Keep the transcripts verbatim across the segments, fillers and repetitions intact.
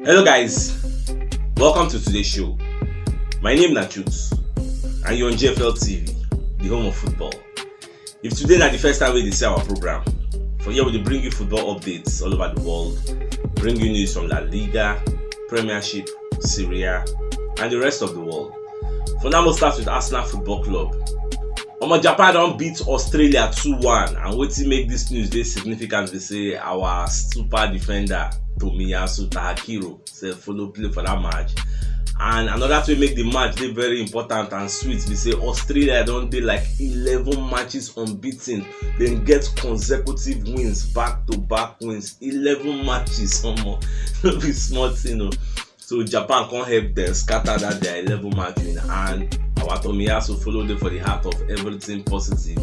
Hello guys, welcome to today's show. My name na Chooks and you're on G F L T V, the home of football. If today na the first time wey you dey see our program, for here we dey bring you football updates all over the world, bring you news from La Liga, Premiership, Serie A, and the rest of the world. For now, we'll start with Arsenal Football Club. Omo, Japan don beat Australia two one, and wetin make this news dey significant be say our super defender Tomiyasu Tahakiro sef follow play for that match. And another thing wey make the match dey very important and sweet be say Australia don dey like eleven matches unbeaten. Dem get consecutive wins, back to back wins, eleven matches, omo, no be small thing o. So Japan come help dem scatter that their eleven match win, and our Tomiyasu follow dey for the heart of everything positive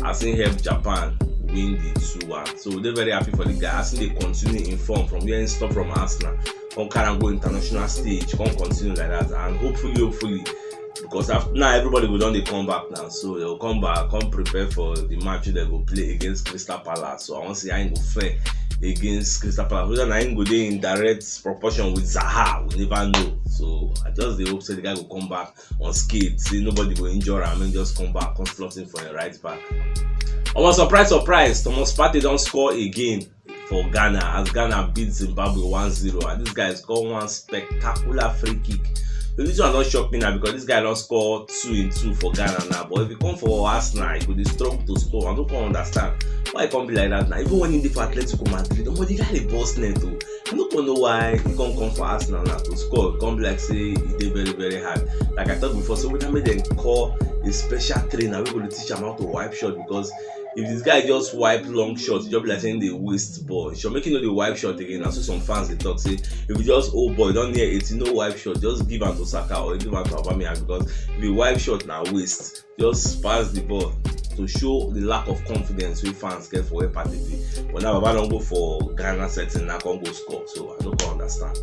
as he help Japan win the two one. So we dey very happy for the guy as he dey continue in form from where he stop from Arsenal, come carry am go international stage, come continue like that, and hopefully, hopefully, because after now everybody go don dey come back now, so dem go come back, come prepare for the match wey dem go play against Crystal Palace. So I wan see how he go fare against Crystal Palace, whether na him go dey in direct proportion with Zaha, we never know. So I just dey hope say the guy go come back unscathed, say nobody go injure am, and just come back, come slot in for a right back. Omo, surprise, surprise, Thomas Partey don score again for Ghana as Ghana beat Zimbabwe one zero, and this guy score one spectacular free kick. So this one don shock me now because this guy don score two in two for Ghana now, but if you come for Arsenal, you go dey struggle to score. I no come understand why e come be like that now. Even when he dey for Atletico Madrid, omo, the guy dey burst net o. I no come know why he come come for Arsenal now to score. E come be like say e dey very, very hard. Like I talk before, so whether make dem call a special trainer wey go dey teach am how to wipe shot, because if this guy just wipe long shot, e just be like say he dey waste ball. E sure make he no dey wipe shot again. Na so some fans dey talk say if you just hold ball, you don near eighty, no wipe shot, just give am to Saka or give am to Aubameyang, because if you wipe shot, na waste. Just pass the ball to show the lack of confidence wey fans get for where Partey dey. But now Baba don go for Ghana setting, now come go score. So I no come understand.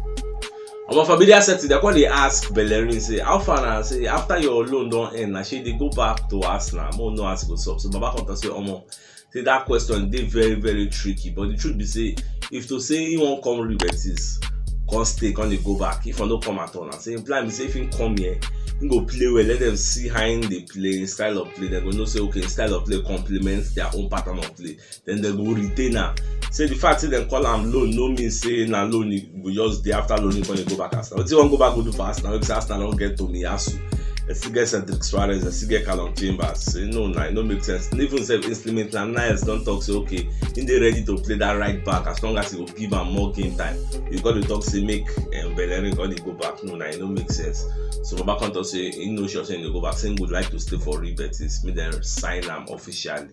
Omo, for media setting, dem come dey ask Bellerin say, "How far na?" Say, "After your loan don end, na shey dey go back to Arsenal?" Mo know as e go sup. So Baba come talk say, "Omo, say that question dey very, very tricky." But the truth be say, if to say he wan come Real Betis, come stay, come dey go back, if I no come at all, na say him plan be say if he come here, he go play well. Let them see how he dey play, him style of play. Dem go know say, okay, him style of play complements their own pattern of play. Then dem go retain am. Say the fact say dem call am loan no mean say na loan e go just dey, after loan e come dey go back Arsenal. Wetin e wan go back go do for Arsenal? Wey be say Arsenal don get Tomiyasu, dem still get Cedric Soares, dem still get Calum Chambers. Say no, na e no make sense. Even sef Ainsley Maitland-Niles don talk say okay, he dey ready to play that right back as long as e go give am more game time. You go dey talk say make, um, Bellerin go dey go back. No, na e no make sense. So Baba come talk say he no sure say he dey go back. Say he would like to stay for Real Betis, make dem sign am officially.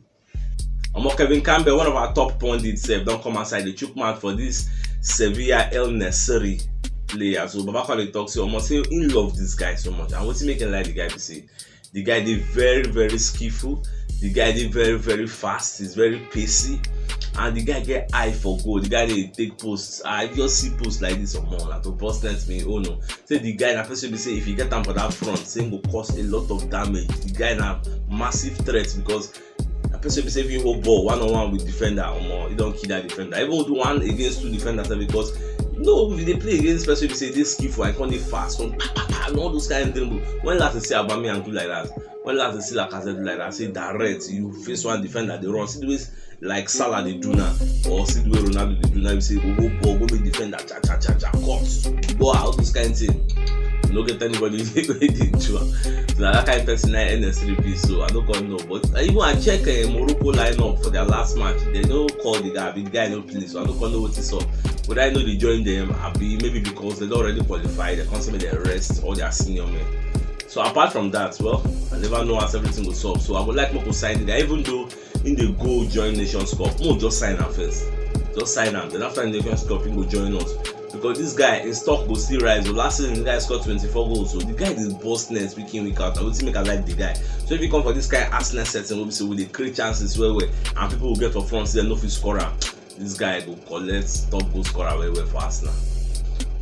Omo, Kevin Campbell, one of our top pundits sef, don come outside dey chook mouth for this Sevilla El Nassr player. So Baba come dey talk say, omo, say he love this guy so much, and wetin make him like the guy be say the guy dey very, very skillful, the guy dey very, very fast, he's very pacey, and the guy get eye for goal. The guy dey take posts. I just see posts like this, omo, na to burst net me. Oh no, say the guy na person be say if you get am for that front, say he go cause a lot of damage. The guy na massive threat because na person be say if you hold ball one on one with defender, omo, you don kill that defender. Even do one against two defenders, eh, because no, if you dey play against person be say dey skillful and come dey fast, come pa, pa, pa, and all those kind of dribble. When last you see Aubameyang do like that? When last you see Lacazette do like that? Say direct, you face one defender, dey run. See the way like Salah dey do now, or see the way Ronaldo dey do now. You say go go ball, go make defender cha cha cha cha cut, go out, this kind thing. You no get anybody wey dey do am. So na that kind person na N S three be. So I no come know. But I even I check, uh, Morocco lineup for their last match. They no call the guy, the guy no play. So I no come know what is up. Whether I know they join them, I be maybe because they don't already qualify. They come say make they rest all their senior men. So apart from that, well, I never know as everything go solve. So I would like make we sign the guy, even though he dey go join Nations Cup. Mo just sign am first. Just sign am. Then after the Nations Cup, he go join us. Because this guy, his stock go still rise. The last season, the guy scored twenty-four goals. So the guy dey burst net week in, week out. Na wetin make I like the guy. So if you come for this kind Arsenal setting, wey be say we dey create chances well well, and people will get for front, say dem no fit score am. This guy go collect top goal scorer well well for Arsenal.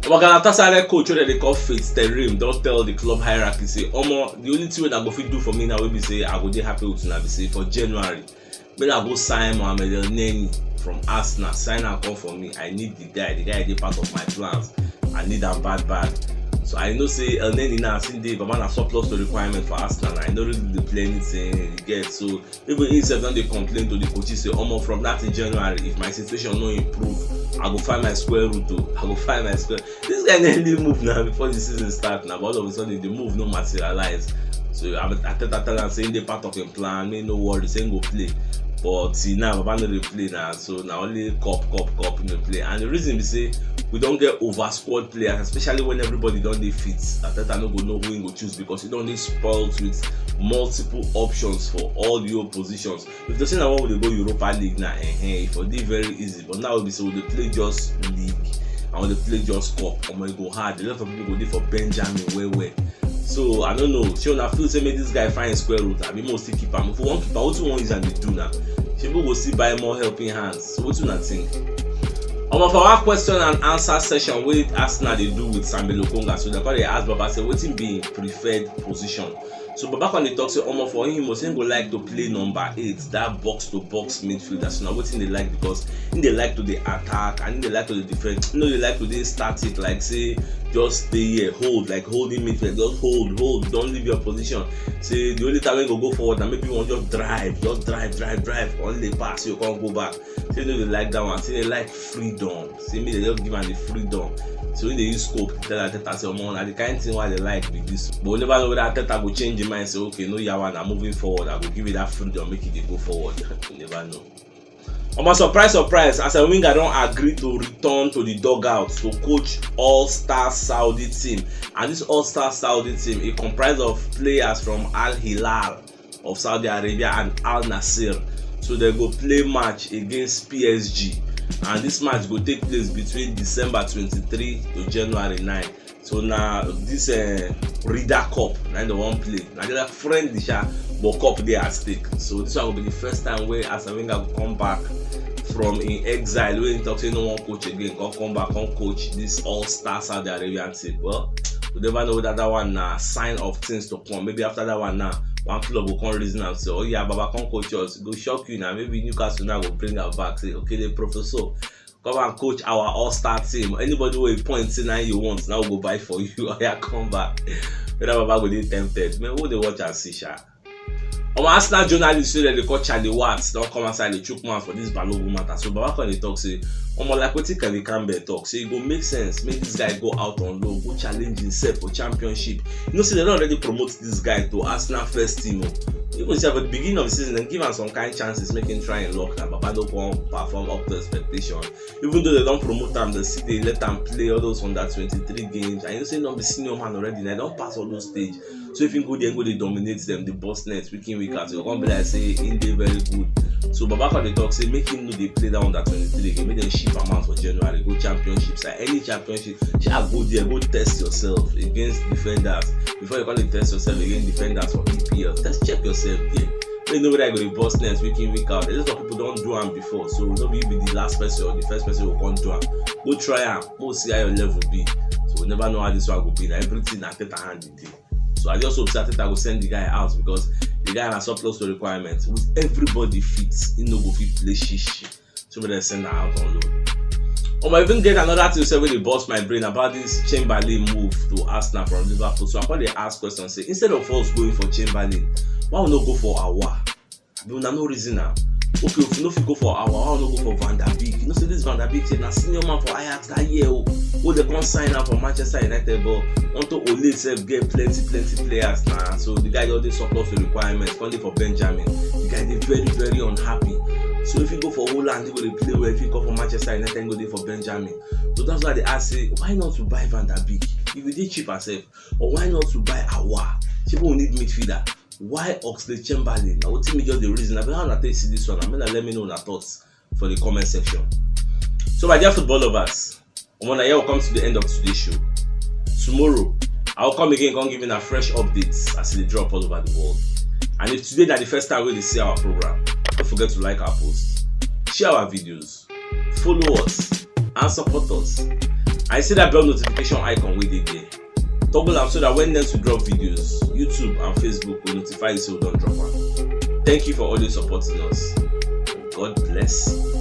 Omo, Galatasaray coach wey dem dey call Fatih Terim don tell the club hierarchy say, omo, the only thing wey una go fit do for me now, wey be say I go dey happy with una, be say for January, make una go sign Mohamed El Neni from Arsenal. Sign am come for me. I need the guy. The guy dey part of my plans. I need am bad bad. So I know say Elneny now, since dey baba na surplus to requirement for Arsenal, I no really dey play anything, you get. So even himself don dey complain to the coaches say, "Omo, from that in January, if my situation no improve, I go find my square root o. I go find my square." This guy nearly move now before the season start now, but all of a sudden the move no materialize. So Arteta tell am say him dey part of him plan, make no worry, say him go play. But see now, baba no dey play now, so na only cup, cup, cup him dey play. And the reason be say we don get over squad players, especially when everybody don dey fit. Arteta no go know who him go choose because he don dey spoiled with multiple options for all the old positions. If to say na when we dey go Europa League now, eh, eh, e for dey very easy. But now we be say we dey play just league and we dey play just cup. Omo, e go hard. A lot of people go dey for Benjamin well well. So I don't know. Shey una feel say make this guy find square root? Abi make we still keep am? If we wan keep am, wetin we wan use am dey do now? Shey people go still buy more helping hands? So wetin una think? Omo, for our question and answer session wey Arsenal dey do with Sambi Lokonga, so dem come dey ask Baba say wetin be im preferred position. So Baba come dey talk say, omo, for him, Osimhen go like to play number eight, that box to box midfielder. So na wetin dey like, because he dey like to dey attack and he dey like to dey defend. He no dey like to dey static, like say just stay here, hold, like holding midfield, just hold, hold, don't leave your position. Say the only time wey go go forward na maybe one just drive, just drive, drive, drive, only pass, you can't go back. Say no dey like that one. Say dey like freedom. Say make dem just give am the freedom. So he dey use scope tell Arteta say, omo, na the kind thing wey I dey like be this. But we never know whether Arteta go change him mind, say, okay, no yawa, na moving forward, I go give you that freedom, make you dey go forward. You never know. Omo, surprise, surprise, Arsene Wenger don agree to return to the dugout to coach All Star Saudi team. And this All Star Saudi team, e comprise of players from Al Hilal of Saudi Arabia and Al Nassr. So dem go play match against P S G, and this match go take place between December twenty-three to January nine. So na this, eh, Ryder Cup na dem wan play. Na just friendly sha, but cup dey at stake. So this one go be the first time wey Arsene Wenger go come back from im exile, wey he talk say he no wan coach again, come come back, come coach this All Star Saudi Arabian team. Well, we never know whether that one na sign of things to come. Maybe after that one now, one club go come reason am say, oh yeah, Baba, come coach us. Go shock you now. Maybe Newcastle now go bring am back, say, okay, the professor, come and coach our All Star team. Anybody wey point say na you want, now we go buy for you. Oya, come back. Whether Baba go dey tempted. Man, who dey watch and see sha? Omo, Arsenal journalist wey dem dey call Charlie Watts don come outside dey chook mouth for this Balogun matter. So Baba come dey talk say, omo, like wetin Kevin Campbell talk, say e go make sense make this guy go out on loan, go challenge himself for Championship. You know say dem don already promote this guy to Arsenal first team o. Even sef, at the beginning of the season, dem give am some kind chances make him try im luck, na Baba no come perform up to expectation. Even though dem don promote am, dem still dey let am play all those under twenty-three games. And you know say he don be senior man already, na he don pass all those stage. So if he go there, go dey dominate them, dey burst net week in, week out, e go come be like say he dey very good. So Baba come dey talk say make him no dey play that under twenty-three again, make dem ship am out for January, go Championship side, any Championship. Sha, go there, go test yourself against defenders before you come dey test yourself against defenders for E P L. Just check yourself there. Make you know whether you go dey burst net week in, week out. A lot of people don do am before, so no be you be the last person or the first person wey come do am. Go try am, make we see how your level be. So we never know how this one go be. Na everything na Arteta hand e dey. So I just hope say Arteta go send the guy out, because the guy na surplus to requirements. With everybody fit, he no go fit play shishi. So make dem send am out on loan. Omo, I even get another thing sef wey dey burst my brain about this Chamberlain move to Arsenal from Liverpool. So I come dey ask question say, instead of us going for Chamberlain, why we no go for Aouar? Abi una no reason am? Okay, if you no fit go for Aouar, why we no go for Van der Beek? You know say this Van der Beek sef na senior man for Ajax that year o. Wey dem come sign am for Manchester United, but Anto Ole sef get plenty, plenty players na. So the guy just dey surplus to requirements, come dey for Benjamin. The guy dey very, very unhappy. So if he go for Holland, he go dey play well. If he come for Manchester United, he go dey for Benjamin. So that's why I dey ask say, why not to buy Van der Beek? E go dey cheaper sef. Or why not to buy Aouar? Shey we need midfielder. Why Oxlade-Chamberlain? Na wetin me just dey reason. Abi how una take see this one? Make una let me know una thoughts for the comment section. So my dear football lovers, omo, na here we come to the end of today's show. Tomorrow, I will come again, come give una fresh updates as e dey drop all over the world. And if today na the first time wey you dey see our program, don't forget to like our post, share our videos, follow us, and support us. And you see that bell notification icon wey dey there? Toggle am so that when next we drop videos, YouTube and Facebook go notify you say we don drop am. Thank you for always supporting us. God bless.